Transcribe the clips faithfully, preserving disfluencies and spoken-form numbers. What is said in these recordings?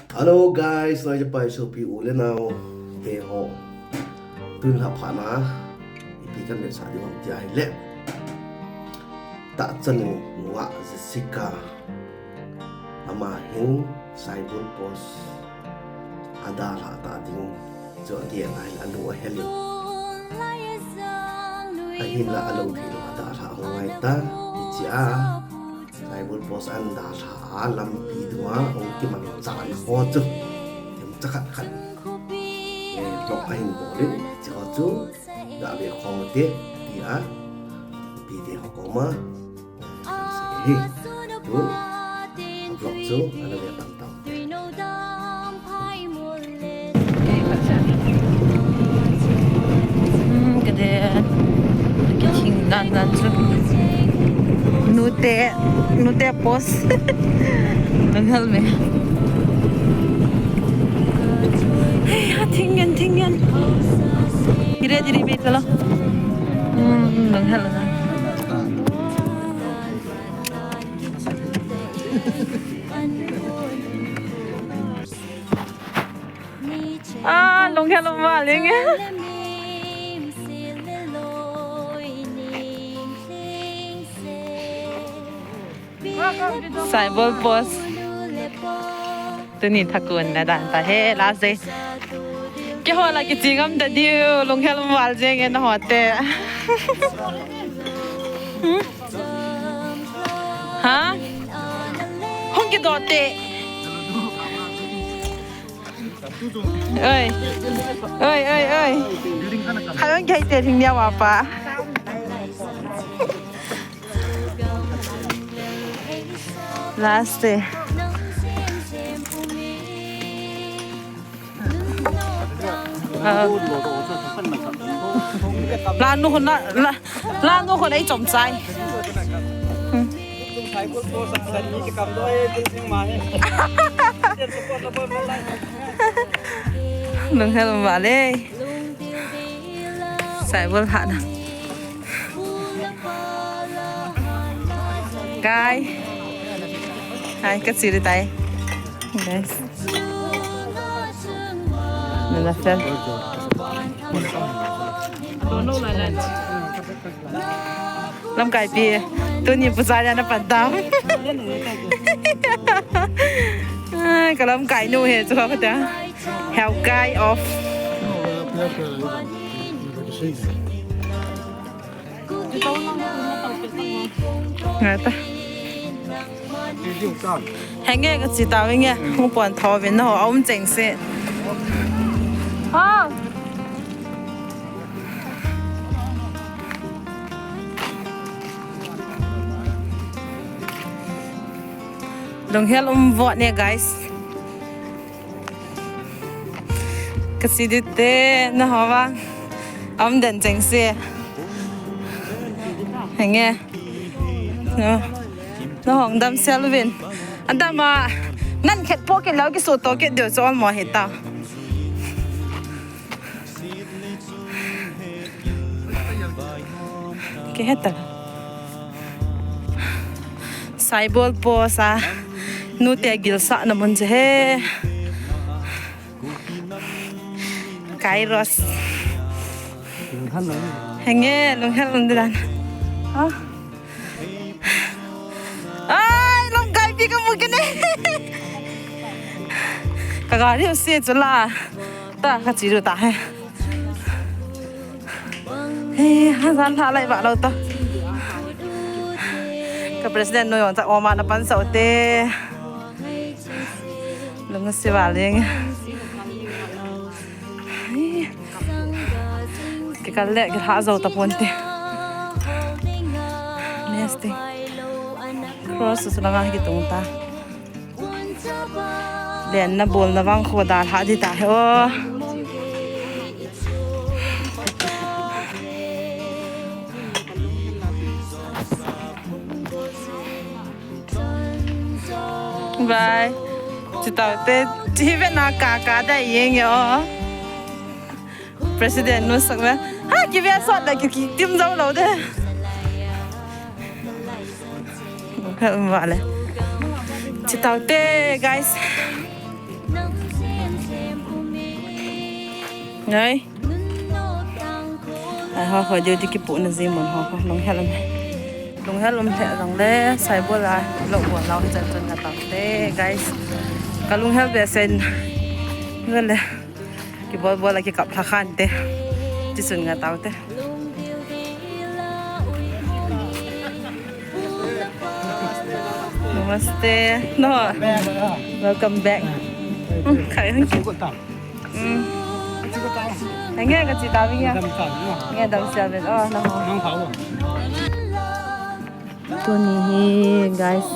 Hello guys, nai pai sopi u le nao te ho. Tun lha pha na ipi kan le sa di hom ti ahile. Tahchanu nunga Jessica. Ama hin Saibol Post a dalha ta ding chu a gen a hin a nu a helin. Ahinla a lo thei lo a dalha hung ngai ta. Hichi a Saibol Post an dalha a lampi dunga hung kimang chan ho chu. Themcha khat khat. Eh, vlog a hin bol in hichi ho chu. Ga ve khom te, ti a, pi te ho koma. Hi, tu, vlog chu, ana ve pan tau. Hmm, kade, kithing dan dan chu. Nute, nute post. Lunghel me. Hey, ha, thing ngen, thing ngen. Dire, dire, be, tala. Hmm, lunghel na. Ah, lunghel um va leng e. Saibol Post. Tuni thakun na dan ta he, last day. Keiho la kichi ngam ta diu, lunghel um val jeng e na ho te. Hmm? Ha? Hung kido te. Oi. Oi, oi, oi. Khayon kei te thing nia wa pa. Last day. Ah. La nu khun na, la, la nu khun ei chom chai. Hmm. Lunghel um va le. Saibol ha na. Kai. Kai, ka chiri tai. Guys. Nala fel. Lamkai pi. Tuni pusa ya na pan tam. Ai, ka lamkai nu he chu ka ta. Help guy of. Ngata. Henge ka chi ta venge, hung pon tho vin na ho, a um cheng se. Ha. Lunghel um vot ne, guys. Ka chi dit te, na ho vang. A um den cheng se. Henge. No. Na hong dam sel vin. Adam a, nan khet po kit lou kisuto kit diu chu almo hi ta. Kihe ta. Saibol Post a nute gilsahna mun chu he. Kairos. Henge, lunghel un didan. Ha? Ai, lamkai pi ka mu kit ne. Ka gari u se chu la. Ta ka chi ru ta he. He, ha jan tha lai ba lo ta. Ka president nu jong cha oma na pan sau te. Lung si va leng. Kikal le kilha jou tapon te. Nesting. Cross chu langa kitung ta. Lenna bolna vang kho dalha di ta he o. Bye. Chitau te, chi ve na ka ka da yeng yo. President nu sak ve. Ha, ki ve sot la ki, ki tim jou lou de. Ka um va le. Chitau te, guys. Ngai. Ai ho ho, duty kipu na ji mun ho ho, lunghel um. Lunghel um lheh jong le, Saibol a lo bol nau hi chan chun ka tao te, guys. Ka lunghel behseh in. Ngai le. Kibol bol a kikap lha khan te. Ti chun ka tao te. Namaste. No. Welcome back. Hmm, khai hung ki. Hmm. Nge ka chi ta bi ya. Nge dam sia ben. Oh, no. Tuni hi, guys.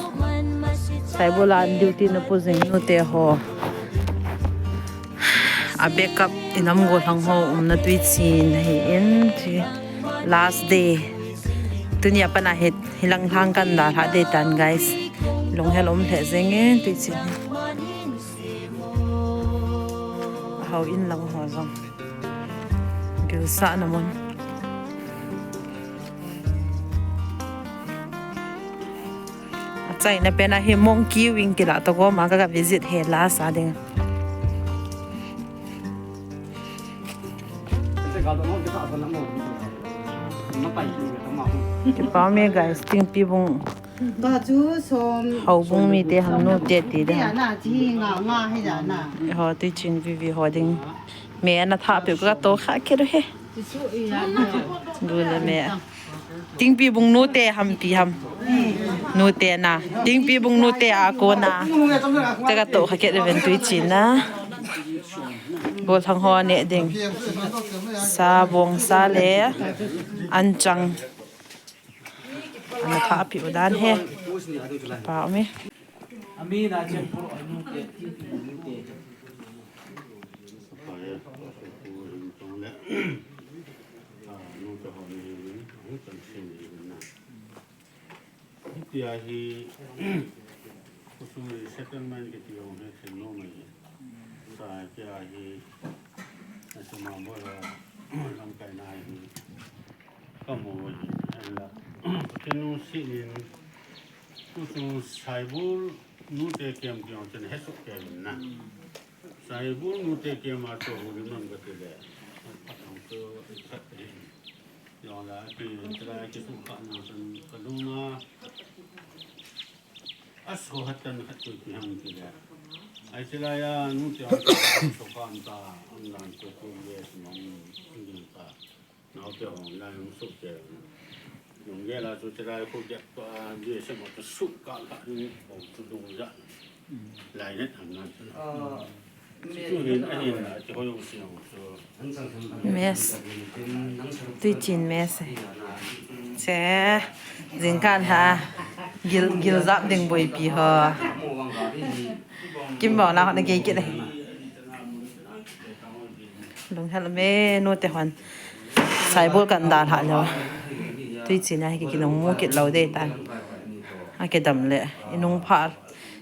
Saibol a duty na pu jing nu te ho. A backup in nam gollhang ho umna Tuichin ahi in, chi last day. Tuni a pat a hi, hilang lhang kan dalha ding tan, guys. Lunghel um lheh jeng e Tuichin hi. Hou in lang ho jong. Gilsah na mun. Achaina pen a hi monkey wing kila to go ma ka, ka visit he la sa ding. Kipa me guys, Tingpi bung. Houbung mite ham nu te ti de. Ho Tuichin vivi ho ding. Me ana tha pe ka to kha ke ro he. Du le me. Tingpi bung nu te ham pi ham. Nu te na. Tingpi bung nu te a ko na. Te ka to kha ke de ven Tuichin na. Gollhang ho ne ding. Sa bong sa le. An chang. Ana tha pi u dan he. Pa mi. Hitia hi, khosung resettlement kiti jong hi thil nom ahi. Sa hitia hi, asama bola, lamkai na hi, kamu ahi, ahinla, Pathen lungset in, khosung Saibol nute camp ti jong chen hesoh kei in na. Saibol nute camp a cho hu lim lam kati le. Pathen chu, Jong la, ki, tira, ki su ka na san, ka lung a, a so hat tan khat tu ki ham ki le. Ai tira ya, nu te so ka an ta, an lan ko ko ye, mong, an ta. Nau te hong la, nung su te. Nung ye la, su tira, ko ye pa, ye se mo, su ka la, nung ko tu dung ya. Mess. Tuichin mess. Che. Jingkah a. Gil, gil jap ding boipi ho. Kim bol na ho na gei kit e. Lunghel me nu te hon. Saibol kan dalha lou. Tuichin a hi kinung mu kit lou ding tan. Akidam le. Inung pha.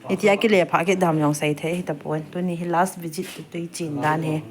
Iti a kile pha kidam jong sei thei hita pon. Tuni hi last visit to Tuichin dan hi.